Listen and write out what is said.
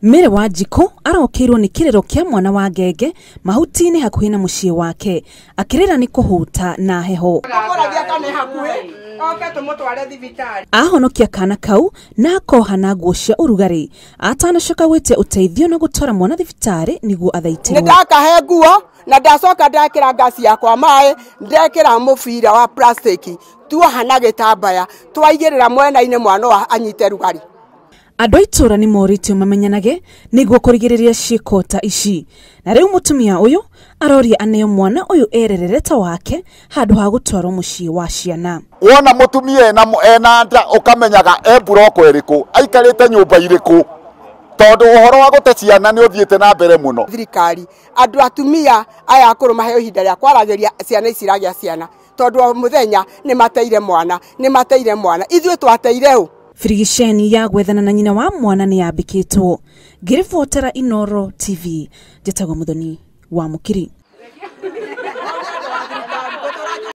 Mary Wanjikũ arokĩirwo nĩ kĩrĩro kĩa mwana wa ngenge mahuti-inĩ hakuhĩ na mũciĩ wake akĩrĩra nĩ kũhũta na heho. Ahonokia kana kau na akoha na nguo cia ũrugarĩ atanacoka gwĩtia ũteithio na gũtwara mwana thibitarĩ nĩguo athaitĩrwo. Nĩndakahe nguo na ndacoka ndekĩra ngasi yakwa maĩ, ndekĩra mũbira wa plastic, tuoha na gĩtambaya, twaigĩrĩra mwena-inĩ mwana anyite rugarĩ. Andũ a itũũra nĩ morĩtio mamenyanage nĩguo kũrigĩrĩria ciĩko ta ici. Na rĩu mũtumia ũyũ aroria aneo mwana ũyũ ererere ta wake handũ ha gũtwarwo mũciĩ wa ciana. Wona mũtumia ena nda ũkamenyaga e mburoko ĩrĩkũ, aikarĩte nyũmba irĩkũ, tondũ ũhoro wa gũte ciana nĩ ũthiĩte na mbere mũno. Thirikari andũ atumia aya akũrũ maheo ihinda rĩa kwaragĩria ciana ici iragĩa ciana, tondũ o mũthenya nĩ mateire mwana, nĩ mateire mwana, ithuĩ twateire ũ. Birigiceni ya gwethana na nyina wa mwana nĩ yambĩkĩtwo. Ngĩribotera Inooro TV, njĩtagwo Muthoni wa Mũkiri.